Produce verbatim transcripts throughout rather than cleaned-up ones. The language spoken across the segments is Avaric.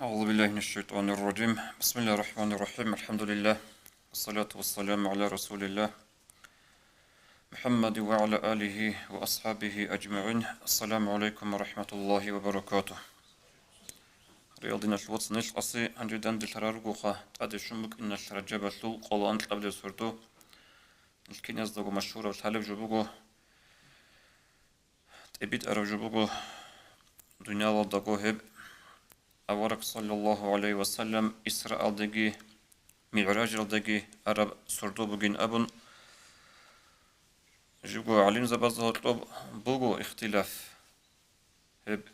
أعوذ بالله من الشيطان الرجيم. بسم الله الرحمن الرحيم. الحمد لله. والصلاة والسلام على رسول الله محمد وعلى آله وأصحابه أجمعين. السلام عليكم ورحمة الله وبركاته. Гьариял диналъул вацал, нилъ къаси гьанже данделъарал ругоха, тӀаде щун букӀиналъ Ражабалъул къоло анкьабилеб сордо. Нилъ киназдаго машгьураб лъалеб жо буго, тӀибитӀараб жо буго дуниялалдаго гьеб. Авараг саллаллагьу гӀалайгьи ва саллам Исраалдаги МигӀражалдаги араб сордо бугин абун, живго гӀалимзабазда гьоркьоб буго ихтилаф. Гьеб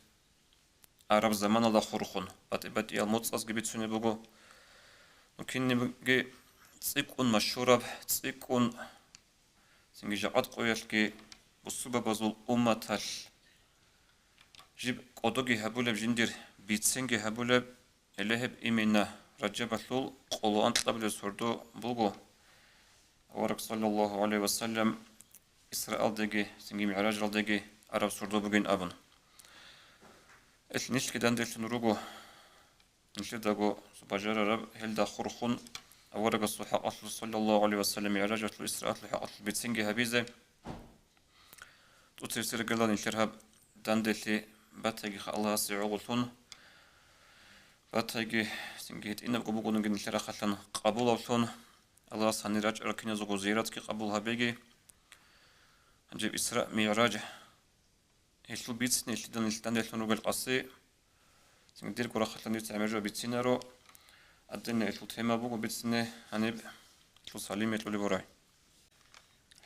араб заманалда хурхун, батӀи-батӀиял моцӀазги бицунеб буго. Ну, кинниги цӀикӀкӀун машгьураб, цӀикӀкӀун цинги жакъат къоялъги бусурбабазул умматалъ жиб кӀодоги гьабулеб, жиндир биценги гьабулеб, гьеле гьеб именно Ражабалъул къоло анкьабилеб сордо буго, авараг саллаллагьу гӀалайгьи ва саллам Исраалдаги цинги МигӀражалдаги араб сордо бугин абун. Ил нилъги данделъун руго, нилъедаго бажарараб гьелда хурхун, аварагасул хӀакъалъулъ саллаллагьу гӀалайгьи ва саллам МигӀражалъул, Исраалъул хӀакъалъулъ бицинги гьабизе. ТӀоцебесеб рагӀалда нилъер гьаб данделъи батайги Аллагьасе гӀололъун, батайги цинги гьитӀинабго бугониги нилъер рахъалъан къабулавлъун, Аллагьас гьанир рачӀарал киназего зияратги къабул гьабеги. Гьанже Исра МигӀраж гьелъул бицине, гьелъидан нилъ данделъун ругел къаси, цинги дирго рахъалъан дица гӀемер жо бицинаро, отдельно гьелъул тема буго бицине, гьаниб гьелъул салим гьечӀолеб гьурай.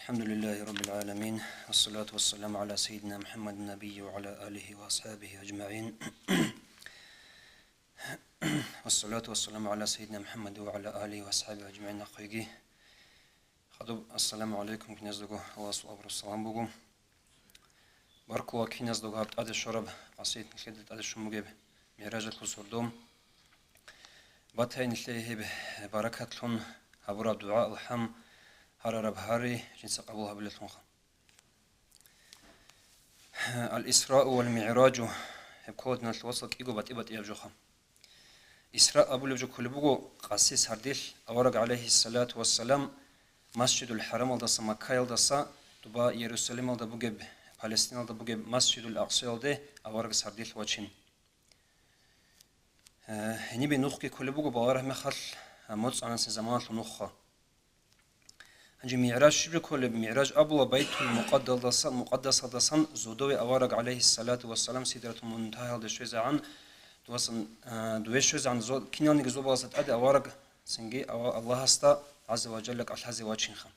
الحمد لله رب العالمين، والصلاة والسلام على سيدنا محمد النبي وعلى آله وأصحابه أجمعين. والصلاة والسلام على سيدنا محمد وعلى آله وأصحابه أجمعين. Ахъиги. Хадуб, ассаламу гӀалайкум, киназдаго Аллагьасул абураб салам буго. Баркула киназдаго гьаб тӀаде щвараб, къаси нилъеда тӀаде щун бугеб МигӀражалъул сордо. Батай нилъее гьеб баракатлъун гьабураб дугӀа-алхӀам, гьарараб гьари жинца къабул гьабулелъунха. Ал-Исрау вал МигӀражу, гьеб ккола, диналъул вацал, кӀиго батӀи-батӀияб жоха. Исра абулеб жо кколеб буго къаси сардилъ авараг, гӀалайгьиссалату вассалам, Масжидул ХӀарамалдаса, Маккаялдаса, доба Иерусалималда бугеб, Палестиналда бугеб Масжидул Акъсаялде авараг сардилъ вачин. Э, гьенибе нухги кколеб буго, балагьараб мехалъ, э, моцӀанасеб заманалъул нухха. Гьанже МигӀраж щиб жо кколеб? МигӀраж абула Байтул Мукъаддалдаса-, Мукъаддасалдасан зодове авараг, гӀалайгьиссалату вассалам, Сидратул Мунтагьалде щвезегӀан, дувасан, э, дуве щвезегӀан зо-, киналниги зобалазда тӀаде авараг цинги ава-, Аллагьасда, гӀазза ва жалла, кӀалъазе вачинха.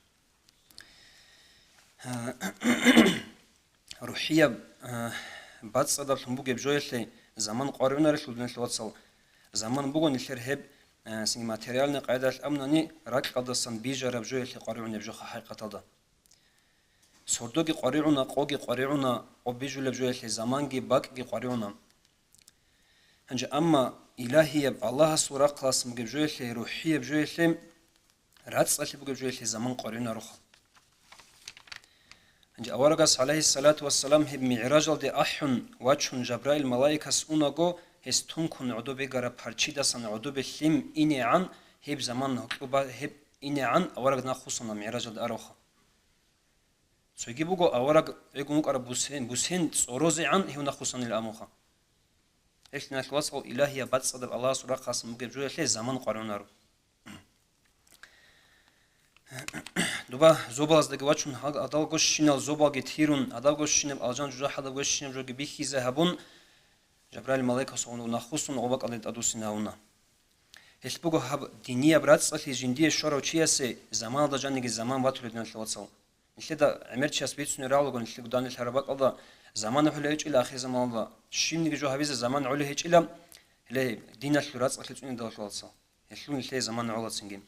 РухӀияб, а, бацӀцӀадаблъун бугеб жоялъе заман къваригӀунарелъул, диналъул вацал, заман буго нилъер гьеб, а, цинги материальный къайдалъ абунани, ракьалдасан бижараб жоялъе къваригӀунеб жоха хӀакъикъаталда. Сордоги къваригӀуна, къоги къваригӀуна, къо бижулеб жоялъе заманги бакӀги къваригӀуна. Гьанже амма илагьияб Аллагьасул рахъалъан бугеб жоялъе, рухӀияб жоялъе, рацӀцӀалъи бугеб жоялъе заман къваригӀунароха. Гьанже аварагас, гӀалайгьиссалату вассалам, гьеб МигӀражалде ахӀун вачун Жабраил малаикас унаго, гьес тункун гӀодобе гараб парчидасан гӀодобе лъим инегӀан, гьеб заман гьоркьоб ба-, гьеб инегӀан авараг нахъвуссана МигӀражалде аравха. Цоги буго, авараг гӀегун вукӀараб бусен, бусен цӀорозегӀан гьев нахъвуссанила абунха. Гьелъ, диналъул вацал, илагьияб бацӀцӀадаб Аллагьасул рахъалъан бугеб жоялъе заман къваригӀунаро. Доба зобалаздаги вачун, гьал-, гьадалго щинал зобалги тирун, гьадалго щинаб алжан жужахӀалда вещинаб жоги бихьизе гьабун, Жабраил малаикасул нахъвуссун гъоб бакӀалде тӀадвуссин гьавуна. Гьелъ буго гьаб динияб рацӀцӀалъи жиндие щварав чиясе заманалда жаниги заман батулеб, диналъул вацал. Нилъеда гӀемер чияс бицунеб рагӀулаго, нилъего данделъараб бакӀалда заман гӀолеб гьечӀила, ахирзаманалда щибниги жо гьабизе заман гӀолеб гьечӀила, гьеле диналъул рацӀцӀалъи цӀуне, диналъул вацал. Гьелъул нилъее заман гӀолацинги.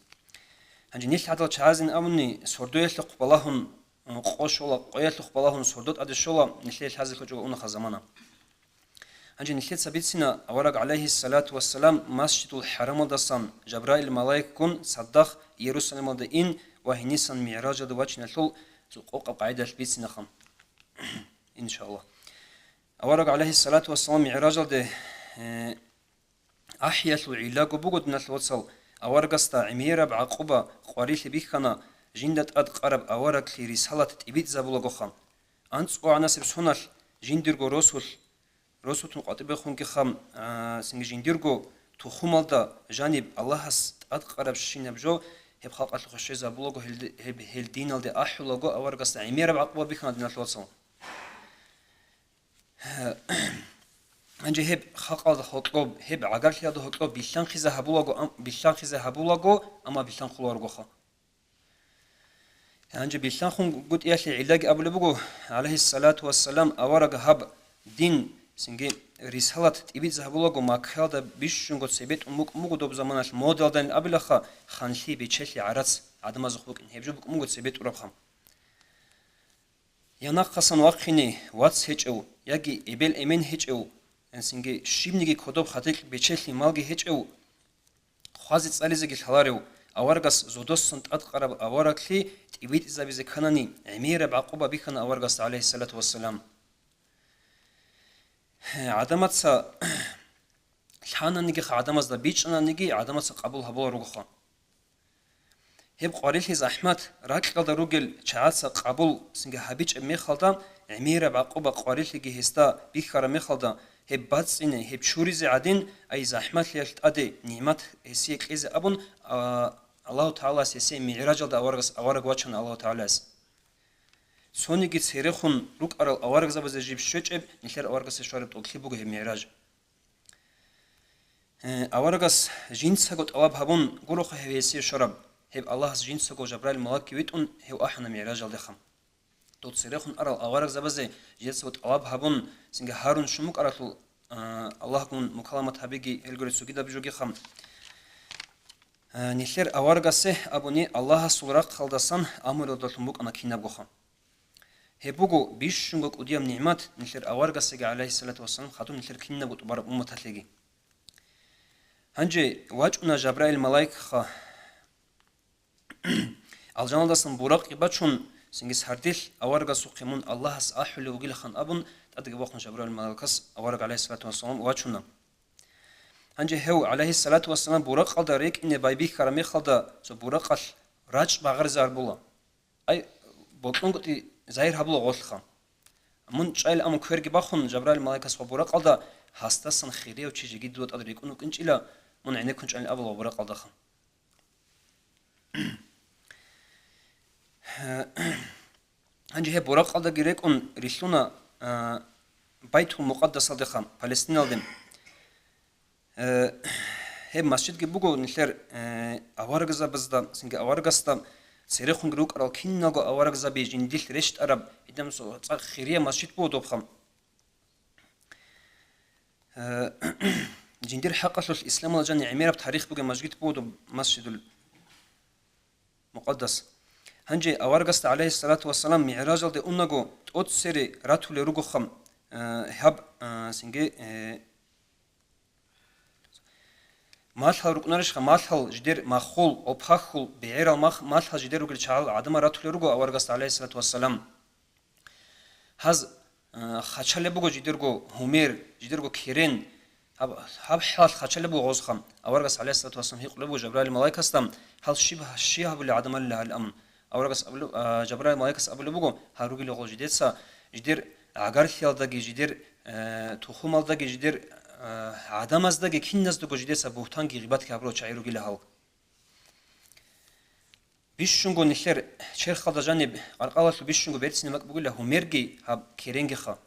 Гьанже нилъ гьадал чагӀазин абуни, сордоялъухъ балагьун, къо щола, къоялъухъ балагьун сордо тӀаде щола, нилъее лъазе лъочӀого унаха замана. Гьанже нилъеца бицина, авараг, гӀалайгьиссалату вассалам, Масжидул ХӀарамалдасан Жабраил малаикгун цадахъ Иерусалималде ин ва гьенисан МигӀражалде вачиналъул цо къокъаб къагӀидалъ бицинаха, иншаллагь. Авараг, гӀалайгьиссалату вассалам, МигӀражалде, э, АхӀиялъул гӀиллаго буго, диналъул вацал, аварагасда гӀемераб гӀакъуба къварилъи бихьана, жинда тӀадкъараб авараглъи рисалат тӀибитӀизабулагоха. АнцӀгогӀанасеб соналъ жиндирго росулъ, росулъун къватӀибехунгиха, а, цинги жиндирго тухумалда жаниб Аллагьас тӀадкъарабщинаб жо гьеб халкъалъухъе щвезабулаго, гьел, гьеб, гьел диналде ахӀулаго аварагасда гӀемераб гӀакъуба бихьана, диналъул вацал. Гьанже гьеб халкъалда гьоркьоб, гьеб гӀагарлъиялда гьоркьоб билълъанхъизе гьабулаго, ам-, билълъанхъизе гьабулаго, амма билълъанхъуларгоха. Гьанже билълъанхъунгутӀиялъе гӀиллаги абулеб буго, гӀалайгьиссалату вассалам, авараг гьаб дин, цинги рисалат тӀибитӀизе гьабулаго, Маккаялда бищунго цебетӀун букӀун буго доб заманалъ, модалдайин абилаха, ханлъи, бечелъи, гӀарац гӀадамазухъ букӀин, гьеб жо букӀун буго цебетӀурабха. Я нахъасан вахъине вац гьечӀев, яги эбел-эмен гьечӀев, цинги щибниги кодоб хадекь бечелъи малги гьечӀев, хъвазе-цӀализеги лъаларев, аварагас зодосан тӀадкъараб авараглъи тӀибитӀизабизе кканани, гӀемераб гӀакъуба бихьана аварагасда, гӀалайгьиссалату вассалам. ГӀадамаца лъананиги, гӀадамазда бичӀчӀананиги, гӀадамаца къабул гьабуларугоха. Гьеб къварилъи захӀмат ракьалда ругел чагӀаца къабул цинги гьабичӀеб мехалда, гӀемераб гӀакъуба къварилъиги гьесда бихьараб мехалда, гьеб бацӀцӀине, гьеб чуризе гӀадин, ай захӀматлъиялъ тӀаде нигӀмат гьесие кьезе абун, а, Аллагьу ТагӀалас гьесие МигӀражалда аварагас авараг вачана Аллагьу ТагӀалас. Цониги церехун рукӀарал аварагзабазе жиб щвечӀеб, нилъер аварагасе щвараб тӀокӀлъи буго гьеб МигӀраж. Э, аварагас жинцаго тӀалаб гьабун гуроха гьев гьесие щвараб, гьеб Аллагьас жинцаго Жабраил малаикги витӀун гьев ахӀана МигӀражалдехун. Дов церехун арал аварагзабазе жинцаго тӀалаб гьабун, цинги гьарун щун букӀаралъул, а, Аллагьгун мукаламат гьабиги, гьелгури цогидаб жогиха. Э, нилъер аварагасе абуни Аллагьасул рахъалдасан амруялдалъун букӀана кинабгоха. Гьеб буго бищунго кӀудияб нигӀмат нилъер аварагасеги, гӀалайгьиссалату вассалам, хадуб нилъер кинабго тӀубараб умматалъеги. Гьанже вачӀуна Жабраил малаикха. Алжаналдасан буракъги бачун, цинги сардилъ аварагасухъе мун Аллагьас ахӀулев вугилахан абун, тӀадги бахъун Жабраил малаикас авараг, гӀалайгьиссалату вассалам, вачуна. Гьанже гьев, гӀалайгьиссалату вассалам, буракъалда рекӀине байбихьараб мехалда, цо буракъалъ рачӀ багъаризарабула. Ай, бокьунгутӀи загьир гьабула гъолъха. Мун чӀайилан кверги бахун, Жабраил малаикас ва буракъалда, гьасдасан хирияв чи жеги дуда тӀад рекӀун вукӀинчӀила, мун гӀенеккун чӀайилан абула ва буракъалдаха. Гьанже гьеб буракъалдаги рекӀун рилълъуна, а, Байтул Мукъаддасалдеха, Палестиналде. Э, гьеб масжидги буго нилъер, э, аварагзабазда, цинги аварагасда церехунги рукӀарал киналго аварагзаби жиндилъ рещтӀараб, гьединаб цо-, цӀакъ хирия масжид буго добха. Э, жиндир хӀакъалъулъ исламалда жани гӀемераб тарих бугеб масжид буго доб Масжидул Мукъаддас. Гьанже аварагасда, гӀалайгьиссалату вассалам, мигӀражалде унаго, тӀоцере ратулел ругоха, э, гьаб, э, цинги, э, Малъал рукӀунарищха, малъал жидер маххул, опахьул, бегӀерал мах-, малъал жидер ругел чагӀал гӀадамал ратулел руго аварагасда, гӀалайгьиссалату вассалам. Гьаз, э, хачалеб буго жидерго гьумер, жидерго керен. Гьаб, гьаб хӀалалъ хачалеб буго гъозха. Аварагас, гӀалайгьиссалату вассалам, гьикъулеб буго Жабраил малаикасда, гьал щиб, щи гьабулел гӀадамалилан абун. Аварагас абулеб-, а, Жабраил малаикас абулеб буго, гьал ругел гъол жидеца, жидер гӀагарлъиялдаги, жидер, э, тухумалдаги, жидер, э, гӀадамаздаги, киназдаго жидеца бугьтанги гъибатги гьабурал чагӀи ругила гьал. Бищунго нилъер черхалда жаниб къаркъалалъул бищунго берцинаб бакӀ бугила гьумерги гьаб керенгиха.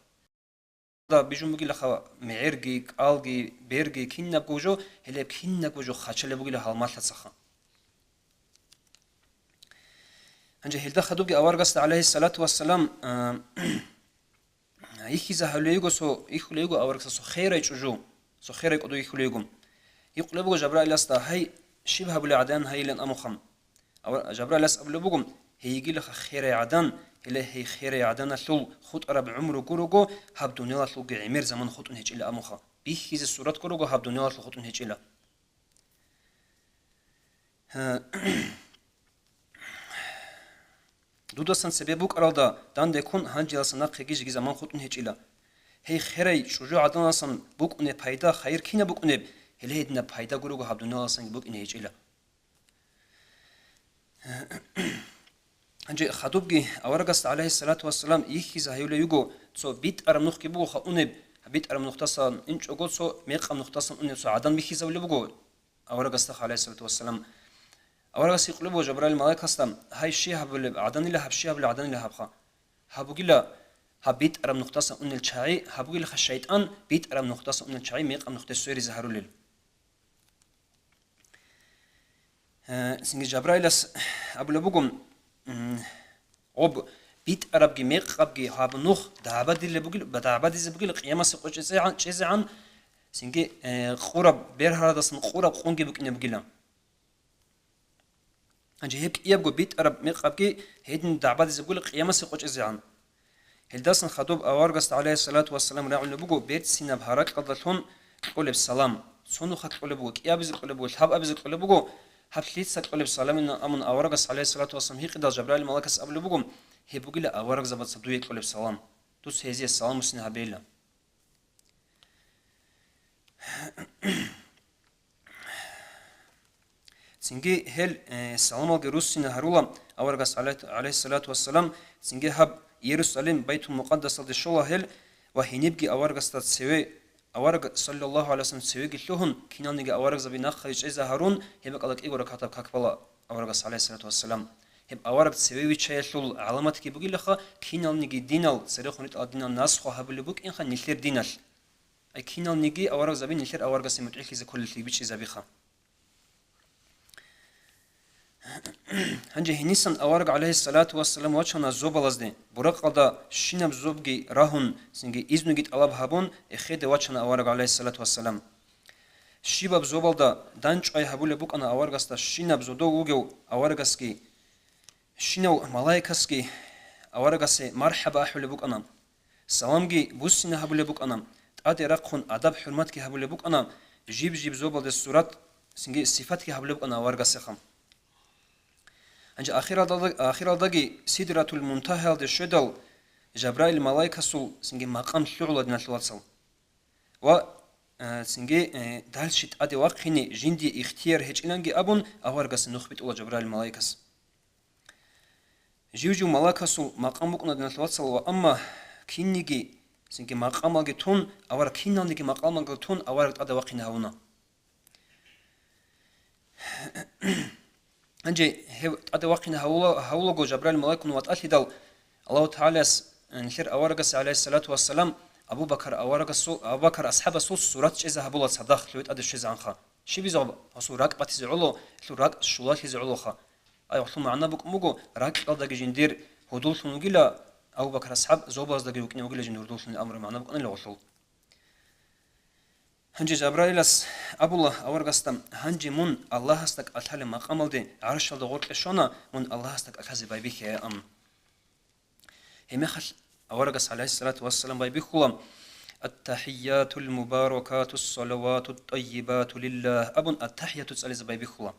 Бижун бугилаха мегӀерги, кӀалги, берги, кинабго жо, гьеле кинабго жо хачалеб бугила гьал малъацаха. Гьанже гьелда хадубги аварагасда, гӀалайгьиссалату вассалам, а, ихьизе гьавлейго со, ихьулейго аварагасда со херай чӀужу, со херай кӀодо ихьулейго. Гьикъулеб буго Жабраиласда, гьай, щиб гьабулеб гӀадан гьайилан амухъан. Ава-, Жабраилас абулеб буго, гьей йигилаха херай гӀадан, гьеле гьей херай гӀаданалъул хутӀараб гӀумру гурого, гьаб дуниялалъулги гӀемер заман хутӀун гьечӀила амуха. Бихьизе сурат гурого гьаб дуниялалъул хутӀун гьечӀила. Дудасан цебе букӀаралда дандеккун гьанжеласа нахъеги жеги заман хутӀун гьечӀила. Гьей херай чӀужу гӀаданалдасан букӀунеб пайда, хайир кинаб букӀунеб, Гьеле гьединаб пайда гурого гьаб дуниялалдасанги букӀине гьечӀила. Гьанже хадубги аварагасда, гӀалайгьиссалату вассалам, йихьизе гьаюлей йиго, цо битӀараб нухги бугоха унеб, битӀараб нухдасан инчӀого цо мекъаб нухдасан унеб цо гӀадан бихьизабулеб буго аварагасда, гӀалайгьиссалату вассалам. Аварагас гьикъулеб буго Жабраил малаикасда: «Гьай, щи гьабулеб гӀаданила гьаб, щи гьабулеб гӀаданила гьабха? Гьаб бугила гьаб битӀараб нухдасан унел чагӀи, гьаб бугилаха шайтӀан битӀараб нухдасан унел чагӀи мекъаб нухде сверизе гьарулел». Э, цинги Жабраилас абулеб буго, м, гъоб битӀарабги мекъабги гьаб нух дагӀбадилеб бугил-, дагӀбадизе бугила къиямасе къо чӀезегӀан, чӀезегӀан, цинги, э, къураб бергьарадасан къураб къунги букӀине бугила. Гьанже гьеб кӀиябго битӀараб мекъабги гьедин дагӀбадизе бугила къиямасе къо чӀезегӀан. Гьелдасан хадуб аварагасда, гӀалайгьиссалату вассалам, рагӀулеб буго берцинаб гьаракьалдалъун кьолеб салам. Цо нуха кьолеб буго, кӀиабизе кьолеб буго, лъабабизе кьолеб буго, гьаб лъица кьолеб саламин абун аварагас, гӀалайгьиссалату вассалам, гьикъидал Жабраил малаикас абулеб буго: «Гьеб бугила аварагзабаца дуе кьолеб салам. Дус гьезие салам буссине гьабейила». Цинги гьел, э, саламалги руссине гьарула аварагас, гӀалайгьи-, гӀалайгьиссалату вассалам, цинги гьаб Иерусалим, Байтул-Мукъаддасалде щола гьел ва гьенибги аварагасда цеве, авараг, саллаллагьу гӀалайгьи вассалам, цевеги лъугьун, киналниги аварагзаби нахъа чӀезе гьарун, гьеб бакӀалда кӀиго ракагӀатаб как бала аварагас, гӀалайгьиссалату вассалам. Гьеб авараг цеве виччаялъул гӀаламатги бугилаха, киналниги динал, церехун ритӀал динал насху гьабулеб букӀинха нилъер диналъ. Ай киналниги аварагзаби нилъер аварагасе мутӀигӀлъизе кколеллъи бичӀчӀизабиха. Гьанже гьенисан авараг, гӀалайгьиссалату вассалам, вачана зобалазде, буракъалда щинаб зобги рагьун, цинги изнуги тӀалаб гьабун, эхеде вачана авараг, гӀалайгьиссалату вассалам. Щибаб зобалда данчӀвай гьабулеб букӀана аварагасда щинаб зодов вугев аварагасги, щинав малаикасги аварагасе мархӀаба ахӀулеб букӀана. Саламги буссина гьабулеб букӀана, тӀаде рахъун адаб-хӀурматги гьабулеб букӀана, жиб-жиб зобалде сурат, цинги сифатги гьабулеб букӀана аварагасеха. Гьанже ахиралда-, ахиралдаги Сидратул Мунтагьаялде щведал, Жабраил малаикасул цинги макъам лъугӀула, диналъул вацал. Ва, э, цинги, э, дальше тӀаде вахъине жиндие ихтияр гьечӀиланги абун, аварагасе нух битӀула Жабраил малаикас. Жив-жив малаикасул макъам букӀуна, диналъул вацал, ва амма кинниги, цинги макъамалги тун, авараг киналниги макъамалги тун, авараг тӀаде вахъине гьавуна. Гьанже гьев тӀаде вахъине гьавула-, гьавулаго Жабраил малаикун ватӀалъидал, Аллагьу ТагӀалаяс, э, нилъер аварагас, гӀалайгьиссалату вассалам, Абу Бакар аварагасул, Абу Бакар асхӀабасул сурат чӀезе гьабула цадахъ лъугьи тӀаде щвезегӀанха. Щибизе гьаб-, гьасул ракӀ батизе гӀоло, гьелъул ракӀ щулалъизе гӀолоха. Ай, гьелъул магӀна букӀун буго, ракьалдаги жиндир гьудуллъун вугила, Абу Бакр асхӀаб зобалаздаги вукӀине вугила жиндир гьудуллъун, амру магӀна букӀанила гьелъул. Гьанже Жабраилас абула аварагасда: «Гьанже мун Аллагьасда кӀалъалеб макъамалде гӀаршалда гъоркье щвана, мун Аллагьасда кӀалъазе байбихье», – ан. Гьебмехалъ аварагас, гӀалайгьиссалату вассалам, байбихьула: «Ат-тахӀийятул мубаракатус салаватут тӀайибату лиллагь», – абун, ат-тахӀияту цӀализе байбихьула.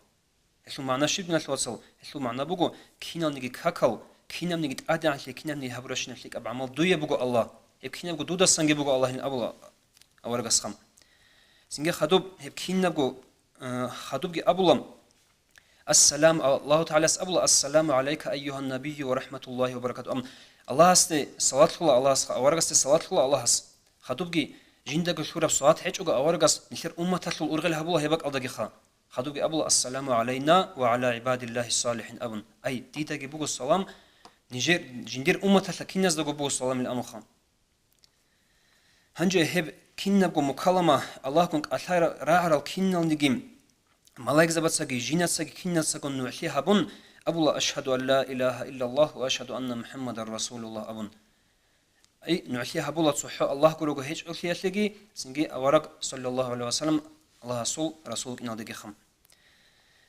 Гьелъул магӀна щиб, диналъул вацал? Гьелъул магӀна буго, киналниги какал, кинабниги тӀадегӀанлъи, кинабниги гьабурабщинаб лъикӀаб гӀамал дуе буго, Аллагь. Гьеб кинабго дудасанги буго, Аллагьин абула аварагасха. Цинги хадуб, гьеб кинабго, э, хадубги абула, Ассалам, Аллагьу ТагӀалас абула: «Ассаламу гӀалайка, айюгьан набийю ва рахӀматуллагьи ва баракатугь», – абун. Аллагьасде салат лъула Аллагьасха, аварагасде салат лъула Аллагьас. Хадубги жиндаго лъураб салат гьечӀого аварагас нилъер умматалъул ургъел гьабула гьеб бакӀалдагиха. Хадубги абула: «Ассаламу гӀалайна ва гӀала гӀибадиллагьи салихӀин», – абун. Ай, дидаги буго салам, нижер, жиндир умматалъа киназдаго буго саламил амуха. Гьанже гьеб кинабго мукалама Аллагьгун кӀалъай рагӀарал киналниги, малаикзабацаги, жинацаги, кинацаго нугӀлъи гьабун, абула: «Ашгьаду ан ла илагьа иллаллагь ва ашгьаду анна МухӀаммадан расулуллагь», – абун. Ай, нугӀлъи гьабула цохӀо Аллагь гурого гьечӀолъиялъеги, цинги авараг, саллаллагьу гӀалайгьи вассалам, Аллагьасул расул вукӀиналдегиха.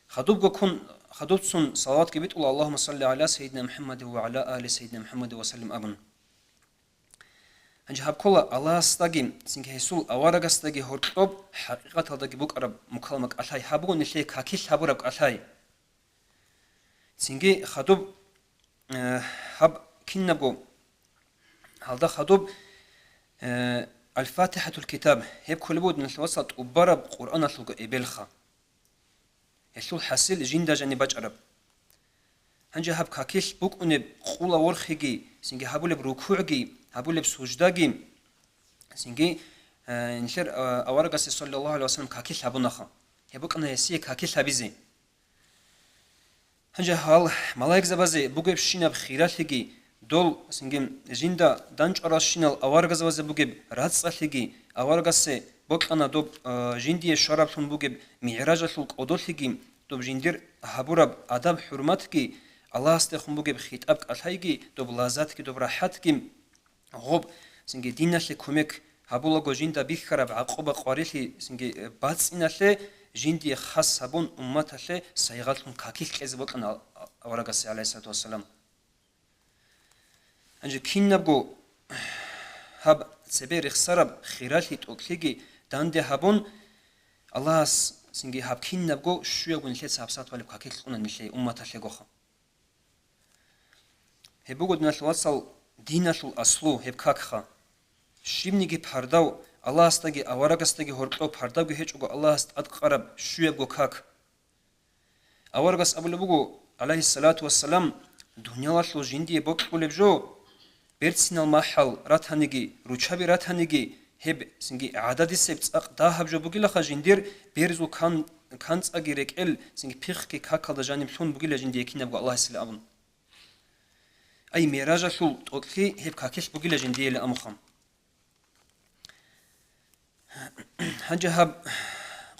Хадубго ккун, хадубцун салаватги битӀула: «Аллагьумма салли гӀала сайидина МухӀаммадин ва гӀала али сайидина МухӀаммадин ва саллим», – абун. Гьанже гьаб ккола Аллагьасдаги, цинги гьесул аварагасдаги гьоркьоб хӀакъикъаталдаги букӀараб мукалама кӀалъай, гьаб буго нилъее какилъ гьабураб кӀалъай. Цинги хадуб, э, гьаб кинабго, гьалда хадуб, э, Аль-Фатихатул китаб, гьеб кколеб буго, диналъул вацал, тӀубараб Къуръаналъулго эбелха. Гьелъул хӀасил жинда жаниб бачӀараб. Гьанже гьаб какилъ букӀунеб къула ворхиги, цинги гьабулеб рукугӀги, гьабулеб суждаги, цинги, э, нилъер, э, аварагасе, саллаллагьу гӀалайгьи вассалам, какилъ гьабунаха. Гьеб букӀана гьесие какилъ гьабизе. Гьанже гьал малаикзабазе бугебщинаб хиралъиги, дол, цинги, жинда дандчӀваралщинал аварагзабазе бугеб рацӀцӀалъиги, аварагасе бокьана доб, э, жиндие щвараблъун бугеб мигӀражалъул кӀодолъиги, доб жиндир гьабураб адаб-хӀурматги, Аллагьасдехун бугеб хитӀаб-кӀалъайги, доб лаззатги, доб рахӀатги, гъоб, цинги, диналъе кумек гьабулаго жинда бихьараб гӀакъуба-къварилъи, цинги, э, бацӀцӀиналъе, жиндие хас гьабун, умматалъе сайгъатлъун какилъ кьезе бокьана ал-, а-, аварагасе, гӀалайгьиссалату вассалам. Гьанже кинабго гьаб цебе рехсараб хиралъи тӀокӀлъиги данде гьабун, Аллагьас цинги гьаб кинабго щуябго нилъеца гьабсагӀат балеб какилъ кьуна нилъее, умматалъегоха. Гьеб буго, диналъул вацал, диналъул аслу, гьеб какха. Щибниги пардав, Аллагьасдаги аварагасдаги гьоркьов пардавги гьечӀого Аллагьас тӀадкъараб щуябго как. Аварагас абулеб буго, гӀалайгьиссалату вассалам, дуниялалъул жиндие бокьулеб жо, берцинал махӀал ратаниги, руччаби ратаниги, гьеб цинги гӀададисеб цӀакъ дагьаб жо бугилаха жиндир, берзул кан-, канцӀаги рекӀел цинги пихъги какалда жаниб лъун бугила жиндие кинабго Аллагьасила абун. Ай, мигӀражалъул тӀокӀлъи гьеб какилъ бугила жиндиела амухъан. Гьанже гьаб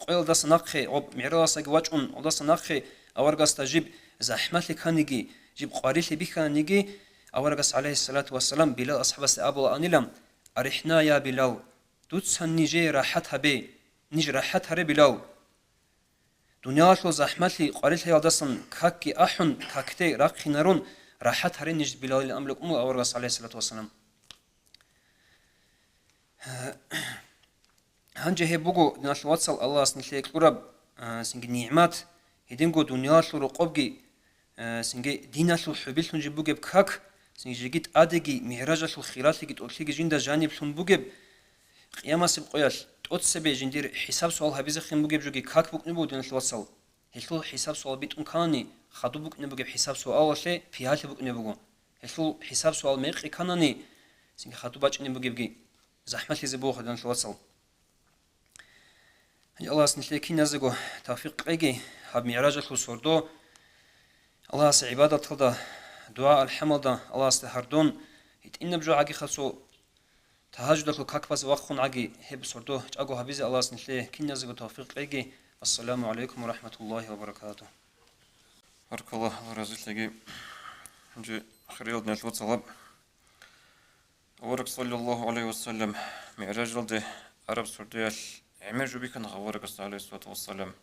къоялдаса нахъе, гъоб мигӀражалдасаги вачӀун, гъодаса нахъе аварагасда жиб захӀмалъи кканиги, жиб къварилъи бихьаниги, аварагас, гӀалайгьиссалату вассалам, Билал асхӀабасда абулаанила: «Арихна, я Билал, дуца нижее рахӀат гьабе, ниж рахӀат гьаре, Билал. Дуниялалъул захӀмалъи къварилъиялдасан какги ахӀун, какде рахъинарун, рахӀат гьаре ниж, Билал», — ила амру кьун аварагас, гӀалайгьиссалату вассалам. Гьанже гьеб буго, диналъул вацал, Аллагьас нилъее кьураб, а, цинги нигӀмат, гьединго дуниялалъул рокъобги, а, цинги диналъул хӀубилъун жиб бугеб как, цинги жеги тӀадеги, мигӀражалъул хиралъиги тӀокӀлъиги жинда жаниблъун бугеб, къиямасеб къоялъ тӀоцебе жиндир хӀисаб-суал гьабизехъин бугеб жоги как букӀунеб буго, диналъул вацал. Гьелъул хӀисаб-суал битӀун ккани, хадуб букӀунеб бугеб хӀисаб-суалалъе пиялъи букӀунеб буго. Гьелъул хӀисаб-суал мекъи кканани, цинги хадуб бачӀунеб бугебги захӀмалъизе буго, диналъул вацал. Гьанже Аллагьас нилъее киназего тавфикъ кьеги, гьаб мигӀражалъул сордо Аллагьасе гӀибадаталда, дугӀа-алхӀамалда Аллагьасде гьардун, гьитӀинаб жо гӀагихъасул тагьажудалъул какбазе вахъун гӀаги, гьеб сордо чӀаго гьабизе Аллагьас нилъее киназего тавфикъ кьеги. Ассаламу гӀалайкум ва рахӀматуллагьи ва баракатугь. Баркалла, Аллагь разилъеги. Гьанже, хириял диналъул вацал, авараг, саллаллагьу гӀалайгьи ва саллам, мигӀражалде араб сордоялъ гӀемер жо бихьана аварагасда, гӀалайгьиссалату вассалам.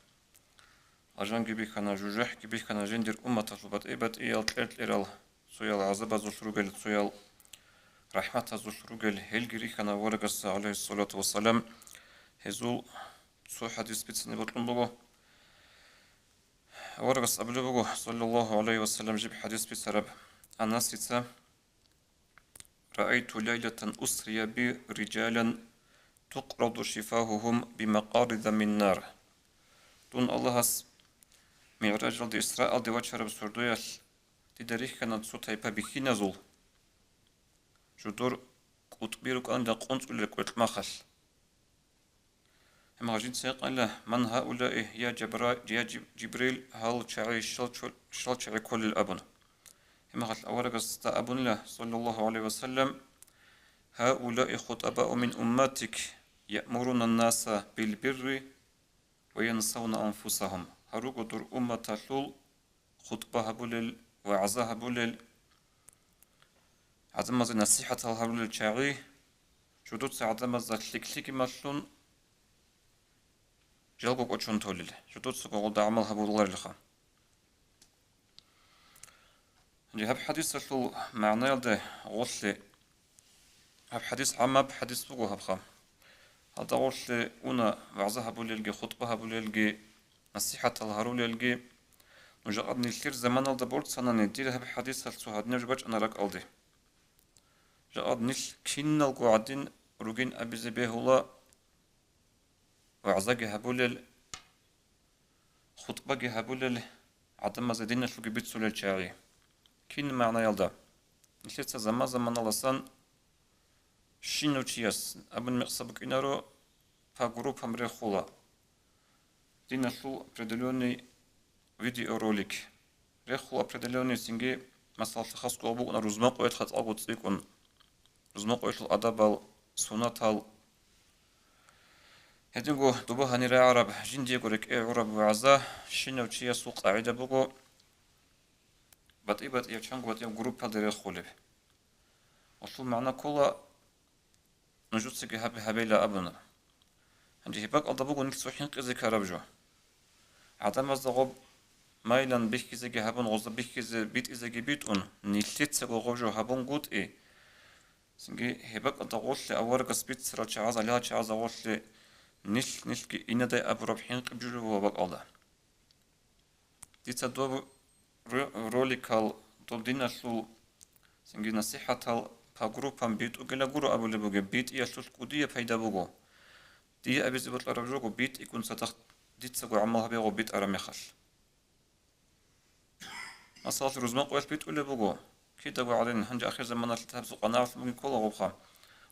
Ажанги бихьана, жужахӀги бихьана, жиндир умматалъул батӀи-батӀиял, кьер-кьерал, цоял гӀазабазулъ ругел, цоял рахӀматазулъ ругел, гьелги рихьана аварагасда, гӀалайгьиссалату вассалам. Гьезул цо хӀадис бицани бокьун буго. Аварагас абулеб буго, саллаллагьу гӀалайгьи ва саллам, жиб хӀадис бицараб Анасица: «Раайту лайлатан усрия би риджалан тукъраду шифагьугьум бимакъарида мин нар». Дун Аллагьас мигӀражалде, Исраалде вачараб сордоялъ дида рихьана цо тайпа бихьиназул, жудур кӀутӀби рукӀанила къунцӀулел кӀвекь махалъ. Гьебмехалъ жинца гьикъана: «Ман гьаулаи, я Жабра-, я Жиб-, Жибрил, гьал чагӀи щал чо-, щал чагӀи кколел?» — абун. Гьебмехалъ аварагасда абунила, саллаллагьу гӀалайгьи ва саллам: «Гьаулаи хутӀабау мин умматик, яъмуруна ннаса бил бирри ва янсавна анфусагьум». Гьаруго дур умматалъул хутӀба гьабулел, вагӀза гьабулел, гӀадамазда насихӀатал гьарулел чагӀи, жудуца гӀадамазда лъикӀлъиги малъун, жалго кӀочон толел, жудуцаго гъолда гӀамал гьабуларелха. Гьанже гьаб хӀадисалъул магӀнаялда гъорлъе, гьаб хӀадис гӀаммаб хӀадис буго гьабха. Гьалда гъорлъе уна вагӀза гьабулелги, хутӀба гьабулелги, насихӀатал гьарулелги. Нуж жакъа нилъер заманалда борцанани, дир гьаб хӀадисалъ цо гьадинаб жо бачӀана ракӀалде. Жакъа нилъ киналго гӀадин ругин абизе бегьула, вагӀзаги гьабулел, хутӀбаги гьабулел, гӀадамазда диналъулги бицулел чагӀи. Кин магӀнаялда? Нилъеца заман-заманаласан щинав чияс абун мекъса букӀинаро, по группам рехула диналъул определённый видеоролик. Рехула определённый цинги, масала, хасго букӀуна рузмакъоялъ хатӀалго цӀикӀкӀун, рузмакъоялъул адабал, сунатал. Гьединго доба гьанир рагӀараб, жиндиего рекӀее гӀураб вагӀза, щинав чиясул къагӀида буго, батӀи-батӀияб, чанго батӀияб группалде рехулеб. Гьелъул магӀна ккола, нужецаги гьаб-, гьабейила абуна. Гьанже гьеб бакӀалда буго нилъ цо хӀинкъизе ккараб жо. ГӀадамазда гъоб майилан бихьизеги гьабун, гъозда бихьизе битӀизеги битӀун, нилъецаго гъоб жо гьабунгутӀи, цинги гьеб бакӀалда гъолъе аварагас бицарал чагӀаз, гьалал чагӀазда гъолъе нилъ-нилъги инадай абураб хӀинкъи бижулеб буго бакӀалда. Дица доб ро-, роликал, доб диналъул цинги насихӀатал по группам битӀугила гуро абулеб бугеб, битӀиялъулъ кӀудияб пайда буго. Дие абизе бокьараб жого, битӀигун цадахъ дицаго гӀамал гьабиго битӀараб мехалъ. Масалалъ, рузмакъоялъ битӀулеб буго, кидаго гӀадин, гьанже ахирзаманалъ гьаб цо къанагӀалъун бугин ккола гъобха,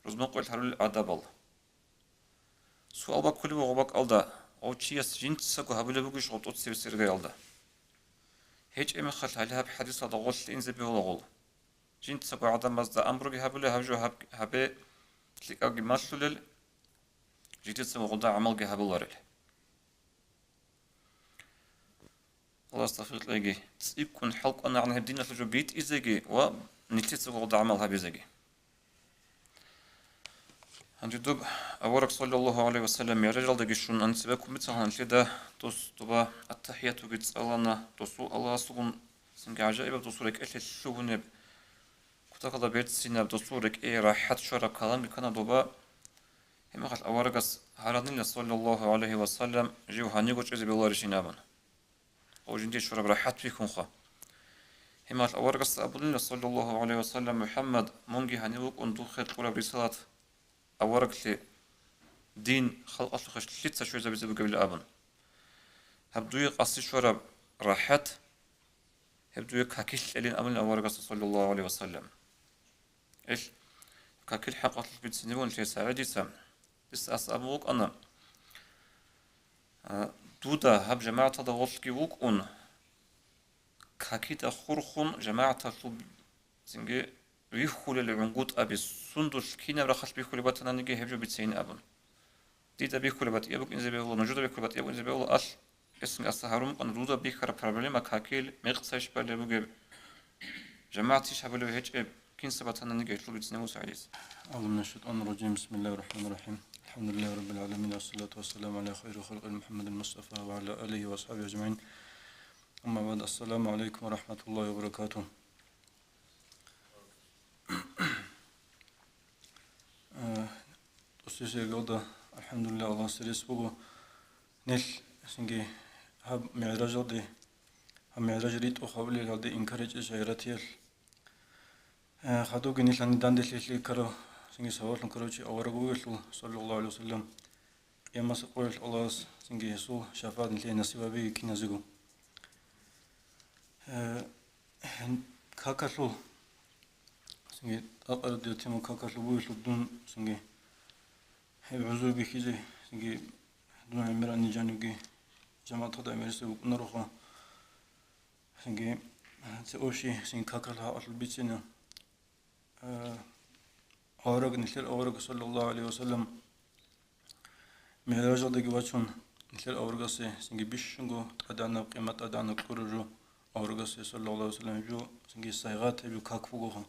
рузмакъоялъ гьарулел адабал. Суал баккулеб буго бакӀалда, гъов чияс жинцаго гьабулеб бугищ гъоб тӀоцебесеб иргаялда? ГьечӀеб мехалъ, гьале гьаб хӀадисалда гъолъ инзе бегьула гъол. Жинцаго гӀадамазда амруги гьабулел гьаб жо гьаб-, гьабе, лъикӀабги малъулел, жидецаго гъода гӀамалги гьабуларел. Аллагьас тавфикъ кьеги, цӀикӀкӀун хӀалкӀванагӀан гьеб диналъул жо битӀизеги ва нилъецаго гъода гӀамал гьабизеги. Гьанже доб авараг, саллаллагьу гӀалайгьи ва саллам, мигӀражалдаги щун, анцӀила кумбицалъан лъеда дос доба аттахӀиятуги цӀалана, досул Аллагьасулгун цинги гӀажаибаб досул рекӀелъе лъугьунеб, кутакалда берцинаб, досул рекӀее рахӀат щвараб каламги ккана доба. Гьебмехалъ аварагас гьаранила, саллаллагьу гӀалайгьи ва саллам, жив гьаниго чӀезе бегьуларищин абун. Гъов жиндие щвараб рахӀат бихьунха. Гьебмехалъ аварагасда абунила, саллаллагьу гӀалайгьи ва саллам: «МухӀаммад, мунги гьанив вукӀун духе кьураб рисалат авараглъи, дин халкъалъухъе лъица щвезабизе бугебилан», – абун. «Гьаб дуе къаси щвараб рахӀат, гьеб дуе какилъ кьелин», – абунила аварагасда, саллаллагьу гӀалайгьи ва саллам. Ил какил хӀакъалъулъ бицинеб бугин лъе СагӀидица. Дица ас абун вукӀана, а, дуда гьаб жамагӀаталда гъорлъги вукӀун, какида хурхун жамагӀаталъул цинги вихьулел гӀунгутӀаби, сундулъ кинаб рахъалъ бихьулеб батананиги гьеб жо бицейин абун. Дида бихьулеб батӀияб букӀинзе бегьула, нужеда бихьулеб батӀияб букӀинзе бегьула, алъ эсни аса гьарун букӀана дуда бихьараб проблема какил, мекъсайищ балеб бугеб, жамагӀатищ гьабулеб гьечӀеб, кинса батананиги гьелъул бицинеб буго СагӀидица. أعوذ من الشيطان الرجيم. بسم الله الرحمن الرحيم. الحمد لله رب العالمين. والصلاة والسلام على خير خلقه محمد المصطفى وعلى آله وأصحابه أجمعين. أما بعد. السلام عليكم ورحمة الله وبركاته. Э, тӀоцебесеб иргалда, алхӀамдулиллагь, Аллагьасе рес буго, нилъ цинги гьаб мигӀражалде, гьаб мигӀраж ритӀухъ гьабулел гьалде инкар гьечӀел шагьаратиялъ. Э, хадубги нилъ гьаниб данделъи ккарав, цинги сабаблъун ккарав чи авараг вугелъул, саллаллагьу гӀалайгьи вассалам, Къиямасеб къоялъ Аллагьас цинги гьесул шафагӀат нилъее насиб гьабеги киназего. Э, какалъул, цинги, тӀакъарадида тема какалъул бугелъул дун, цинги, гьеб гӀузру бихьизе, цинги, дун гӀемер анижанивги, жамагӀаталда гӀемерисев вукӀунароха, цинги, цо общий, цинги, какалъул хӀакъалъулъ бицина. Э, авараг, нилъер авараг, саллаллагьу гӀалайгьи вассалам, мигӀражалдаги вачун, нилъер аварагасе цинги бищунго тӀадегӀанаб, къимат тӀадегӀанаб кьураб жо аварагасе, саллаллагьу гӀалайгьи вассалам, гьеб жо цинги сайгъат, гьеб жо как бугоха.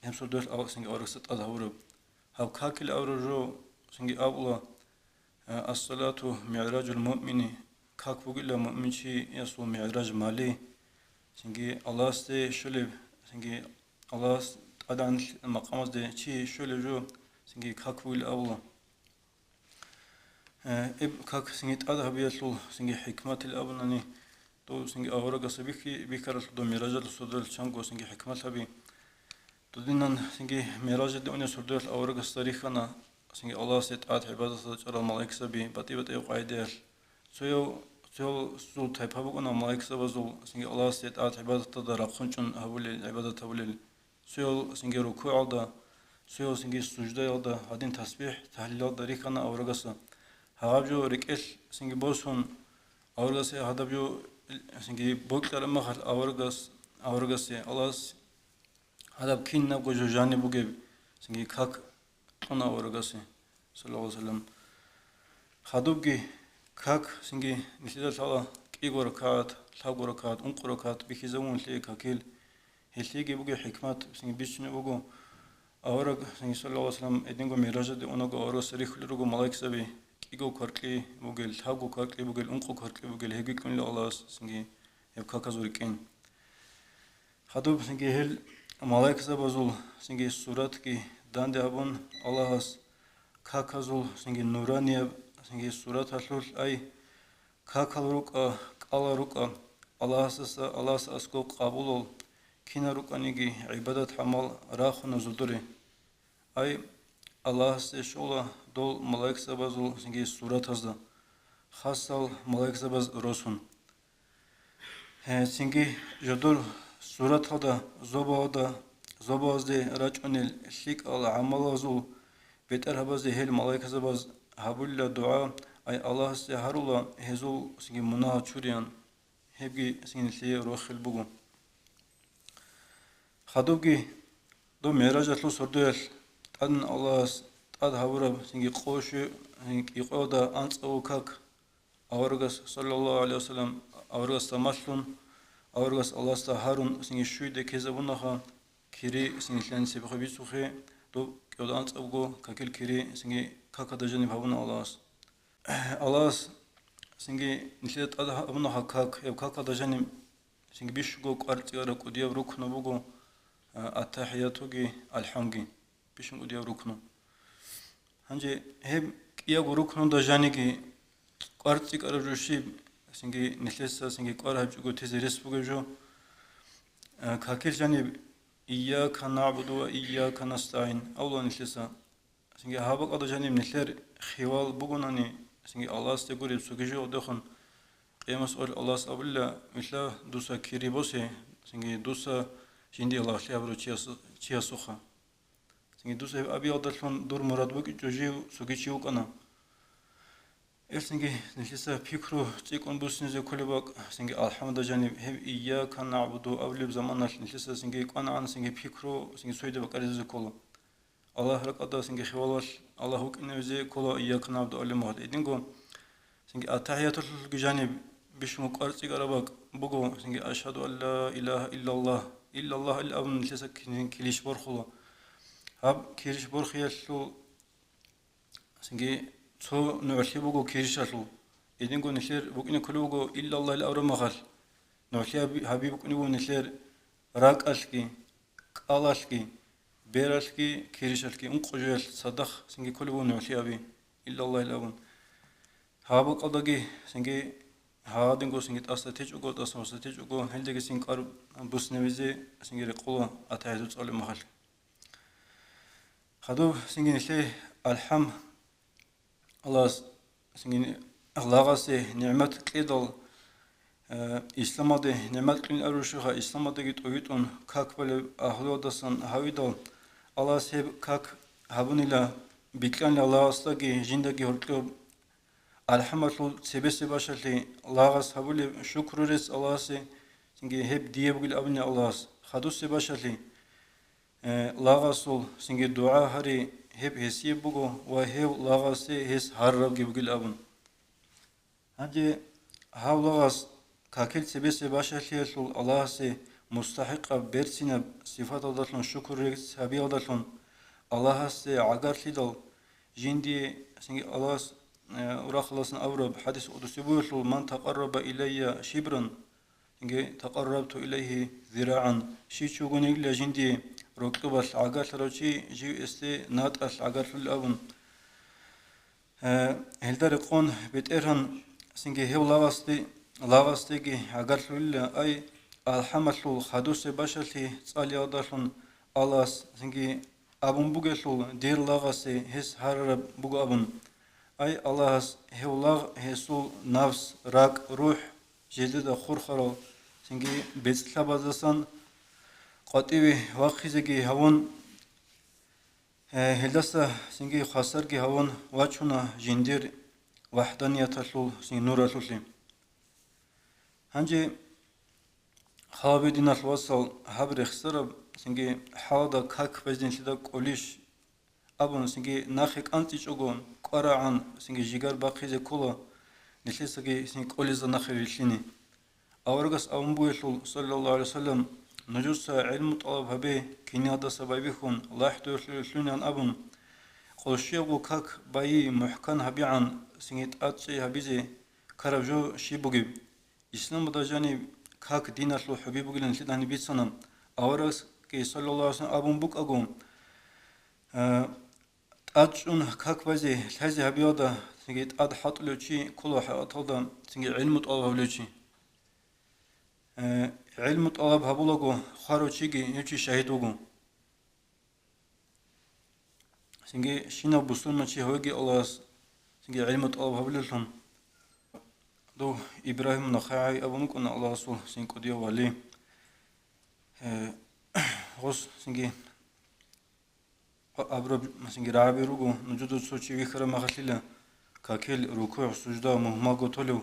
Гьеб сордоялъ ав-, цинги аварагасда тӀад гьабураб. Гьаб какил авараб жо цинги абула, Ассалату мигӀражул муъмини, как бугила муъминчиясул мигӀраж мали, цинги Аллагьасде щолеб, цинги Аллагьас тӀадегӀанлъи макъамазде чи щолеб жо, цинги как бугила абула. Э, эб как цинги тӀад гьабиялъул цинги хӀикматил абунани, дов цинги аварагасда бихьи-, бихьаралъул дов мигӀражалъул сордоялъ чанго цинги хӀикмат гьаби. Дудинан цинги МигӀражалде унеб сордоялъ аварагасда рихьана, цинги Аллагьасе тӀагӀат-гӀибадаталда чӀарал малаикзаби батӀи-батӀияб къагӀидаялъ. Цояв, цояв зул тайпа букӀана малаикзабазул, цинги Аллагьасе тӀагӀат-гӀибадаталда рахъун чӀун гьабулел, гӀибадат гьабулел. Цояв цинги рукугӀалда, цояв цинги суждаялда, гьадин тасбихӀ-тагьлилалда рихьана аварагасда. Гьаб жо рекӀелъ цинги босун, аварагасе гьадаб жо цинги бокьараб мехалъ аварагас, аварагасе Аллагьас гьадаб кинабго жо жаниб бугеб цинги как кьуна аварагасе, саллаллагьу гӀалайгьи вассалам. Хадубги как цинги нилъеда лъала кӀиго ракагӀат, лъабго ракагӀат, ункъо ракагӀат бихьизабун нилъее какил. Гьелъиеги бугеб хӀикмат цинги бицунеб буго. Авараг цинги, саллаллагьу гӀалайгьи вассалам, гьединго МигӀражалде унаго аварагасда рихьулел руго малаикзаби, кӀиго кваркьи бугел, лъабго кваркьи бугел, ункъо кваркьи бугел, гьебги кьунила Аллагьас цинги гьеб каказул рекӀин. Хадуб цинги гьел малаикзабазул цинги суратги данде гьабун, Аллагьас каказул цинги нуранияб цинги сураталъулъ, ай, какал рукӀа, кӀалал рукӀа, Аллагьасдаса, Аллагьас аскӀоб къабулал кинал рукӀаниги гӀибадат-гӀамал рахуна зодоре. Ай, Аллагьасде щола дол малаикзабазул цинги суратазда, хасал малаикзабаз росун. Гье, цинги жодор сураталда, зобалда, зобалазде рачӀунел лъикӀал гӀамалазул бетӀергьабазде гьел малаикзабаз гьабулила дугӀа, ай Аллагьасде гьарула гьезул цинги мунагьал чураян, гьебги цинги нилъее рохел буго. Хадубги доб МигӀражалъул сордоялъ тӀадин Аллагьас тӀад гьабураб цинги къо щуе-, цинги кӀикъоялда анцӀавул как аварагас, саллаллагьу гӀалайгьи вассалам, аварагасда малъун, аварагас Аллагьасда гьарун цинги щуйде ккезабунаха, кири цинги нилъее нисибехъе бицухъе, доб кӀиялда анцӀабго какил кири цинги какалда жаниб гьабуна Аллагьас. Аллагьас цинги нилъеда тӀад гьабунаха как, гьеб какалда жаниб цинги бищунго кӀвар цӀикӀкӀараб кӀудияб рукну буго, а, аттахӀиятуги алхӀамги, бищун кӀудияб рукну. Гьанже гьеб кӀиябго рукнуда жаниги кӀвар цӀикӀкӀараб жо щиб, цинги нилъеца цинги кӀвар гьабичӀого тезе рес бугеб жо, а, какил жаниб, «Ийяка нагӀбуду ва ийяка настагӀин», абула нилъеца. Цинги гьаб бакӀалда жаниб нилъер хивал бугонани, цинги Аллагьасде гуреб цоги жо гьодехун, къиямасеб къоялъ Аллагьас абулила, вилълъа дуца кири босе, цинги дуца жиндие лагълъи гьабурав чияс-, чиясухъа. Цинги дуца гьеб абиялдалъун дур мурад букӀинчӀо жив цоги чи вукӀана. Гьелъинги нилъеца пикру цӀикӀкӀун буссине кколеб бакӀ, цинги алхӀамда жаниб гьеб «Ийяка нагӀбуду» абулеб заманалъ нилъеца цинги кӀванагӀан цинги пикру цинги цояде бакӀаризе ккола. Аллагь ракӀалда цинги хивалалъ Аллагь вукӀинавизе ккола «Ийяка нагӀбуду» абулеб мехалъ. Гьединго цинги аттахӀияталъулъги жаниб бищунго кӀвар цӀикӀкӀараб бакӀ буго, цинги «Ашгьаду ан ла илагьа иллаллагь», «Иллаллагь» ил абун нилъеца кин-, килищ борхула. Гьаб килищ борхиялъул цинги цо нугӀлъи буго кирищалъул. Гьединго нилъер букӀине кколеб буго «Иллаллагь» ил абураб мехалъ. НугӀлъи гьаби-, гьаби букӀине буго нилъер ракӀалъги, кӀалалъги, бералъги, кирищалъги, ункъо жоялъ цадахъ цинги кколеб буго нугӀлъи гьаби, «Иллаллагь» ил абун. Гьаб бакӀалдаги цинги гьадинго цинги тӀаса течӀого, тӀаса моса течӀого, гьелдаги цинги кӀвар буссинавизе цинги рекъола аттахӀияту цӀалеб мехалъ. Хадуб цинги нилъее алхӀам Аллагьас цинги лагъасе нигӀмат кьедал, э, исламалде нигӀмат кьун арурщиха, исламалдаги тӀовитӀун как балеб агьлуялдасан гьавидал, Аллагьас гьеб как гьабунила, бикьанила лагъасдаги жиндаги гьоркьоб. АлхӀамалъул цебесеб бащалъи лагъас гьабулеб шукру рецц Аллагьасе, цинги гьеб дие бугил абуни Аллагьас, хадусеб бащалъи, э, лагъасул цинги дугӀа гьари, гьеб гьесие буго ва гьев лагъасе гьес гьарурабги бугил абун. Гьанже гьав лагъас какил цебесеб бащалъиялъул Аллагьасе мустахӀикъаб берцинаб сифаталдалъун шукру рецц гьабиялдалъун Аллагьасде гӀагарлъидал, жиндие цинги Аллагьас, э, урахаласан абураб хӀадис къудуси бугелъул: «Ман такъарраба илайя шибран, цинги такъаррабту илайгьи зирагӀан», щив чи вугониги жиндие рокьубалъ гӀагарлъарав чи, жив гьесде натӀалъ гӀагарлъулин абун. Э, гьелда рекъон БетӀергьан цинги гьев лагъасде-, лагъасдеги гӀагарлъулила, ай, алхӀамалъул хадусеб бащалъи цӀалиялдалъун Аллагьас цинги абун бугелъул, дир лагъасе гьес гьарараб буго абун. Ай, Аллагьас гьев лагъ, гьесул нафс, ракӀ, рухӀ жидеда хурхарал цинги бецӀлъабаздасан къватӀиве вахъизеги гьавун, э, гьелдаса цинги хвасарги гьавун вачуна жиндир вахӀданияталъул цинги нуралъулъе. Гьанже, хал гьабе, диналъ вацал, гьаб рехсараб цинги хӀалда как базе нилъеда кӀолищ абун, цинги нахъе кӀанцӀичӀого кӀварагӀан, цинги жигар бахъизе ккола нилъецаги цинги кӀолезда нахъе рилълъине. Аварагас абун бугелъул, саллаллагьу гӀалайгьи вассалам, нужеца гӀилму тӀалаб гьабе, киналдаса байбихьун, лахӀдуялъулелъунин абун, къолщиябго как байи мухӀкан гьабигӀан, цинги тӀадчӀей гьабизе ккараб жо щиб бугеб? Исламалда жаниб как диналъул хӀуби бугилан нилъеда гьаниб бицана. Аварагасги, саллаллагьу гӀалайгьи вассалам, абун букӀаго, а, тӀадчӀун как базе, лъазе гьабиялда, цинги тӀад хӀалтӀулев чи ккола хӀакъаталда, цинги гӀилму тӀалаб гьабулев чи. Э, гӀилму тӀалаб гьабулаго хварав чиги гьев чи шагьид вуго. Цинги щинав бусурманчи гьавеги Аллагьас цинги гӀилму тӀалаб гьабулеллъун. Дов Ибрагьим Нахаи абун букӀуна Аллагьасул цин кӀудияв вали. Э, гъос цинги абураб, цинги рагӀаби руго, нужеда цо чи вихьараб мехалъила, какил, рукугӀ, сужда мугьмалго толев,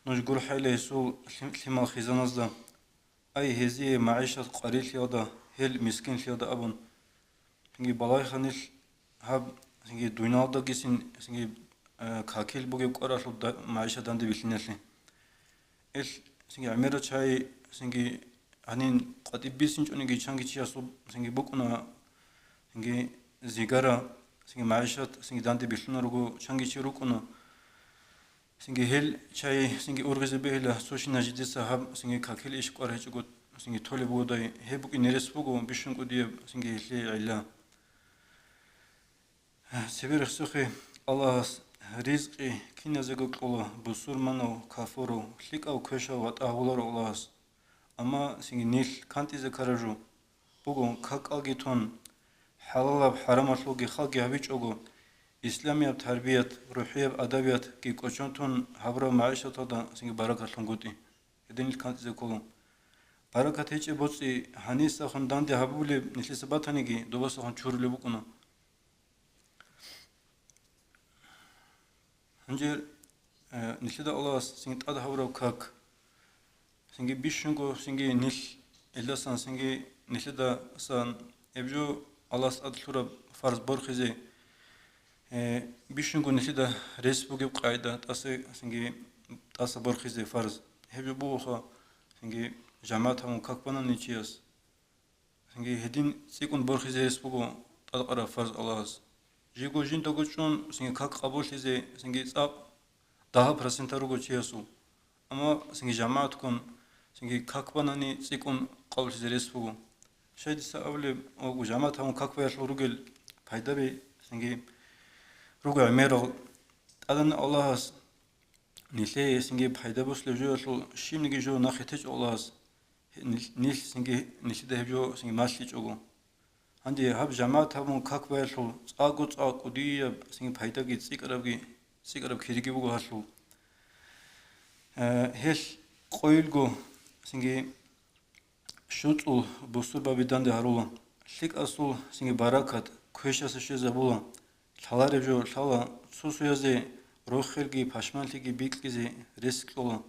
нуж гурхӀейила гьесул лъим-, лъимал хизаназда. Ай, гьезие магӀишат къварилъиялда, гьел мискинлъиялда абун. Цинги балайха нилъ гьаб, цинги дуйналдагицин, цинги, э, какил бугеб кӀваралъуб да-, магӀишат данде билъиналъе. Ил, цинги гӀемерал чагӀи, цинги гьанин къватӀиб бисинчӀониги чанги чиясул, цинги букӀуна, цинги зигара, цинги магӀишат, цинги данде билъуна руго, чанги чи рукӀуна. Цинги гьел чагӀи цинги ургъизе бегьила, цо щинаб жидеца гьаб цинги какил иш кӀвар гьечӀого цинги толеб бугодай, гьеб букӀине рес буго бищун кӀудияб цинги гьелъие гӀилла. Цебе рехсухъе, Аллагьас ризкъи киназего кьола, бусурманав, кафурав, лъикӀав, квешав ватӀа гьавуларо Аллагьас. Амма цинги нилъ кантӀизе ккараб жо буго, какалги тун, хӀалалаб-хӀарамалъулги халги гьабичӀого, исламияб тарбият, рухӀияб адабиятги кӀочон тун гьабураб магӀишаталда цинги баракатлъунгутӀи. Гьединил кантӀизе ккола. Баракат гьечӀеб боцӀи гьанисахун данде гьабулеб нилъеца батаниги, добасахун чурулеб букӀуна. Гьанже, э, нилъеда Аллагьас цинги тӀад гьабураб как, цинги бищунго, цинги нилъ, гьелдасан цинги нилъедасан гьеб жо Аллагьас тӀад лъураб фарз борхизе, э, бищунго нилъеда рес бугеб къагӀида тӀаса, цинги тӀаса борхизе фарз. Гьеб жо бугоха, цинги жамагӀат гьабун как банани чияс. Цинги гьедин цӀикӀкӀун борхизе рес буго тӀадкъараб фарз Аллагьас. Жиго жиндаго чӀун, цинги как къабуллъизе, цинги цӀакъ дагьаб процента руго чиясул. Амма цинги жамагӀатккун, цинги как банани цӀикӀкӀун къабуллъизе рес буго. Щай дица абулеб, ва жамагӀат гьабун как баялъул ругел пайдаби, цинги руго гӀемерал. ТӀадегӀан Аллагьас нилъее гьесинги пайда босулеб жоялъул щибниги жо нахъе течӀо Аллагьас, нилъ-, нилъ цинги, нилъеда гьеб жо цинги малъичӀого. Гьанже гьаб жамагӀат гьабун как баялъул цӀакъго-цӀакъ кӀудияб цинги пайдаги цӀикӀкӀарабги, цӀикӀкӀараб кириги буго гьалъул. Э, гьелъ къойилго цинги щуцӀул бусурбаби данде гьарула. ЛъикӀасул цинги баракат квешаса щвезабула. Лъалареб жо лъала, цо-цоязе рохелги пашманлъиги бикьизе рес кьола.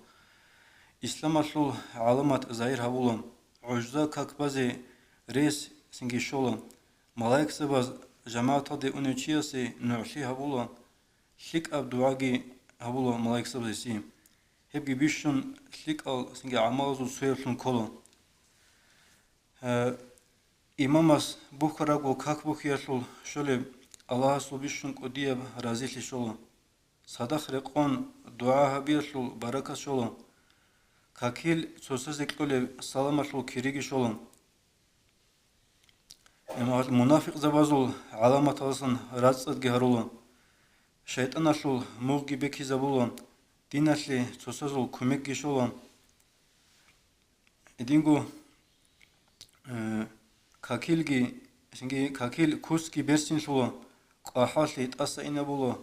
Исламалъул гӀаламат загьир гьабула, гӀужза как базе рес цинги щола. Малаикзабаз жамагӀаталде унев чиясе нугӀлъи гьабула, лъикӀаб дугӀаги гьабула малаикзабаз гьесие. Гьебги бищун лъикӀал цинги гӀамалазул цояблъун ккола. Э, имамас бухьарабго как бухьиялъул щолеб Аллагьасул бищун кӀудияб разилъи щола. Цадахъ рекъон дугӀа гьабиялъул баракат щола. Какил цоцазе кьолеб саламалъул кириги щола. Мунафикъзабазул гӀаламаталдасан рацӀцӀадги гьарула. ШайтӀаналъул мугъги бекизабула. Диналъе цоцазул кумекги щола. Гьединго, э, какилги, цинги какил кусги берцинлъула, кӀвахӀаллъи тӀаса инабула,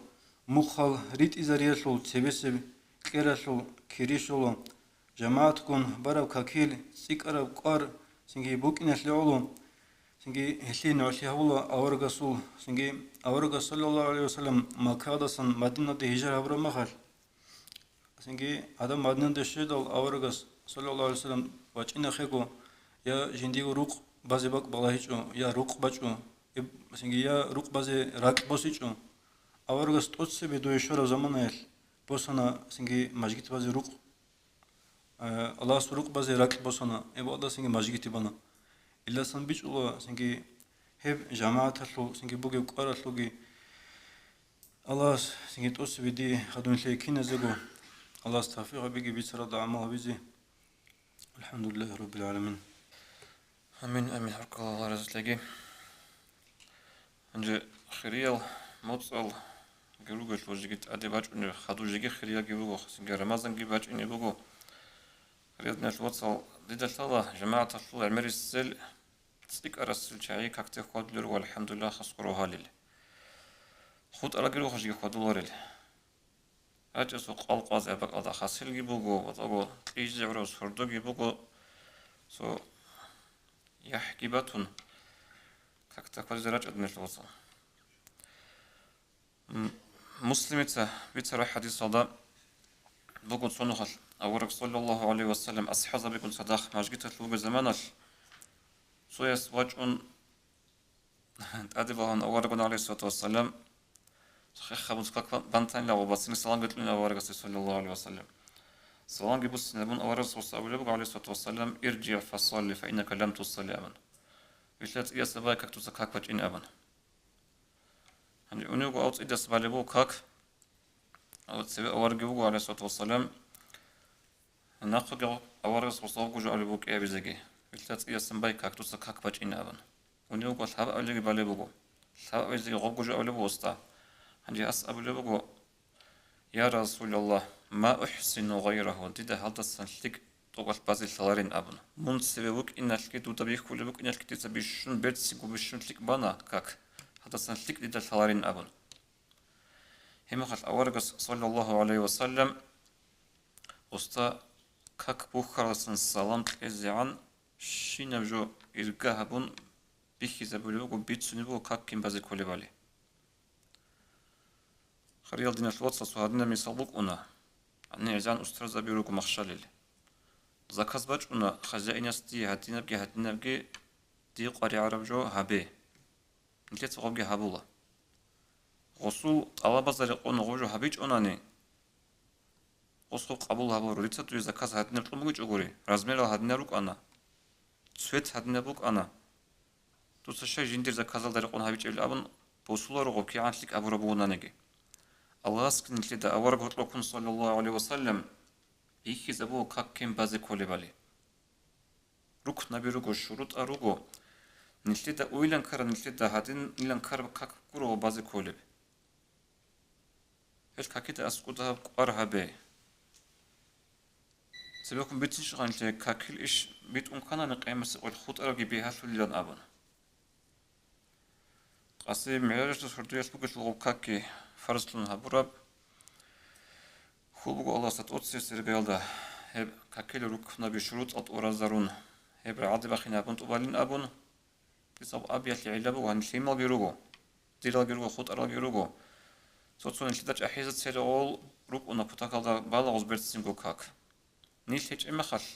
мухъал ритӀизариялъул цебесеб кьералъул кири щола, жамагӀатгун бараб какил цӀикӀкӀараб кӀвар цинги букӀиналъе гӀоло, цинги гьелъие нугӀлъи гьабула аварагасул, цинги аварагас, саллаллагьу гӀалайгьи вассалам, Маккадасан Мадинаде гьижра гьабураб махалъ. Цинги гьадаб Мадинаде щведал аварагас, саллаллагьу гӀалайгьи вассалам, вачӀинахъего, я жиндиего рукъ базе бакӀ балагьичӀо, я рукъ бачӀо, цинги я рукъ базе ракь босичӀо. Аварагас тӀоцебе дуе щвараб заманаялъ босана цинги мажгит базе рукъ, э, Аллагьасул рукъ базе ракь босана, эб Аллагьасинги мажгитиб бана. Илдасан бичӀчӀула цинги гьеб жамагӀаталъул цинги бугеб кӀваралъулги Аллагьас цинги тӀоцебе дие гьадинлъи киназего. Аллагьас тавфикъ гьабиги бицаралда гӀамал гьабизе. АлхӀамдулиллагьи раббил гӀаламин. Амин, амин, баркалла, Аллагь разилъаги. Гьанже хириял моцӀалги ругелъул жеги тӀаде бачӀунеб, хадув жеги хириялги буго, цинги Рамазанги бачӀине буго. Хириял диналъул вацал, дида лъала жамагӀаталъул гӀемерисел цӀикӀкӀарасел чагӀи какде хьвадулел руго, алхӀамдулиллагь, хасго рогьалил. ХутӀаралги руго жеги хьвадуларел. РачӀа цо къвал къвазе бакӀалда хасилги буго, вацӀаго кьижзе гӀураб сордоги буго, цо яхӀги батун, какда кквазе рачӀа диналъул вацал. М, Муслимица бицараб хӀадисалда буго цо нухалъ авараг, саллаллагьу гӀалайгьи вассалам, асхӀабзабигун цадахъ мажгиталъ вугеб заманалъ, цояс вачӀун, ТӀаде балагьун аварагун, гӀалайгьиссалату вассалам, хехабун как бан-, бантанила ва бацин саламги кьун аварагасде, саллаллагьу гӀалайгьи вассалам. Саламги буссинабун аварагас гъосда абулеб буго, гӀалайгьиссалату вассалам: «ИржигӀ фасалли, фа иннака лам тусалли», – абун. Вилълъа цӀиясда бай как дуца как бачӀин абун. Гьанже уневго авцӀидас балеб буго как, Ав-, цеве аварагги вуго, гӀалайгьиссалату вассалам, нахъеги аварагас гъосда гъобго жо абулеб буго кӀиабизеги, вилълъа цӀиясда бай как дуца как бачӀин абун. Уневго лъабабилеги балеб буго. Лъабабилеги гъобго жо абулеб буго гъосда. Гьанже гьас абулеб буго: «Я Расулаллагь, ма ухӀсину гъайрагьу, дида гьалдасан лъикӀ тӀокӀалъ базе лъаларин», – абун. Мун цеве вукӀиналъги, дуда бихьулеб букӀиналъги дица бищун берцинго бищун лъикӀ бана как, гьалдасан лъикӀ дида лъаларин абун. Гьеб мехалъ аварагас, саллаллагьу гӀалайгьи вассалам, гъосда как бухьаралдасан салам кьезегӀан щинаб жо ирга гьабун бихьизабулеб буго, бицунеб буго как кин базе кколебали. Хириял диналъул вацал, цо гьадинаб мисал букӀуна. ГӀадин гӀезегӀан устарзаби руго махщалил. Заказ бачӀуна хозяинас дие гьадинабги-гьадинабги, дие къваригӀараб жо гьабе. Нилъеца гъобги гьабула. Гъосул тӀалабазда рекъон гъоб жо гьабичӀонани, гъос гъоб къабул гьабуро. Дица дуе заказ гьадинаб кьун бугичӀогури, размерал гьадинаб рукӀана, цвет гьадинаб букӀана. Дуца щай жиндир заказалда рекъон гьабичӀебилан абун босуларо гъоб кигӀан лъикӀ гьабураб бугонаниги. Аллагьасги нилъеда авараг гьоркьохъун, саллаллагьу гӀалайгьи вассалам, бихьизабуго как кин базе кколебали. Рукнаби руго, шурутӀа руго. Нилъеда уйилан ккараб, нилъеда гьадинилан ккараб как гуро базе кколеб. Гьел какида аскӀода гьаб кӀвар гьабе. Цебехун бицинчӀо гъанлъи, какил иш битӀун кканани, къиямасеб къоялъ хутӀарабги бигьалъулилан абун. Къаси МигӀражалъул сордоялъ бугелъул гъоб какги фарзлъун гьабураб. Хьул буго Аллагьасда тӀоцебесеб иргаялда, гьеб какил рукнаби шурутӀал тӀуразарун, гьеб рагӀаде бахине абун тӀубалин абун, дица абиялъе гӀилла буго, гьаниб лъималги руго, диралги руго, хутӀаралги руго. Цо-цо нилъеда чӀахӀиязе церегъол рукӀуна кутакалда балагъуз берцинго как. Нилъ гьечӀеб мехалъ,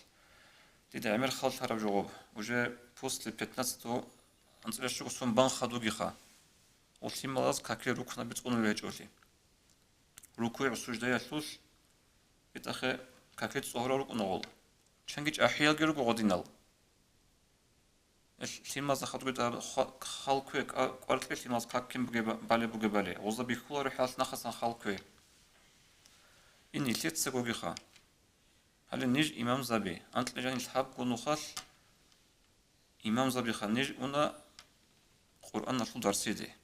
дида гӀемер халлъараб жо гъоб, уже после пятнадцатого анцӀила щуго сон бан хадугиха, гъолъималаз какил рукнаби цӀунулел гьечӀолъи. РукугӀ-суждаялъулъ битӀахъе какил цӀогьорал рукӀуна гъол. Чанги чӀахӀиялги руго гъодинал. Ил лъималазда хадуб гьаб ха-, хал ккве, кӀа-, кӀвар кье лъималаз как кин бугеба-, балеб бугебали, гъоза бихьуларо хӀалалъ нахъасан хал ккве. Ин нилъецагогиха. Гьале ниж имамзаби, анкьи жанил лъабго нухалъ имамзабиха, ниж уна Къуръаналъул дарсиде.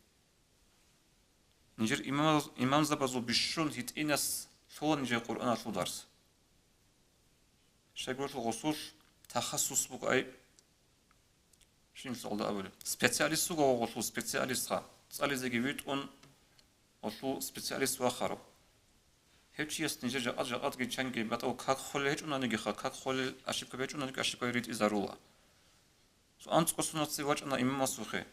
Нижер имамаз-, имамзабазул бищун гьитӀинас лъола нижер Къуръаналъул дарс. Щайгурелъул гъосулъ тахассус буго ай, Щинсалда абулеб. Специалист вуго гъолъул специалистха. ЦӀализеги витӀун, гъолъул специалист вахаро. Гьев чияс нижер жакъа-жакъатги чанги батӀав как холел гьечӀонанигиха, как холел ошибка гьечӀонаниги ошибка ритӀизарула. Цо анцӀго сунат цеве вачӀана имамасухъе.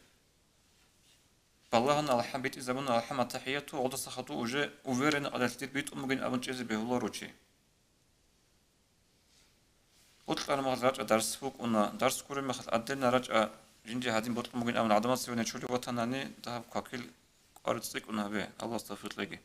Балагьун алхӀам битӀизабуна, алхӀам аттахӀияту, гъодаса хадув уже уверенный къадалъ дир битӀун бугин абун чӀезе бегьуларо чи. Бокьараб мехалъ рачӀа дарс букӀуна, дарс гуреб мехалъ отдельно рачӀа, жинди гьадин бокьун бугин абун гӀадамал цеве нечолев ватанани, дагьаб какил кӀвар цӀикӀкӀун гьабе, Аллагьас тавфикъ кьеги.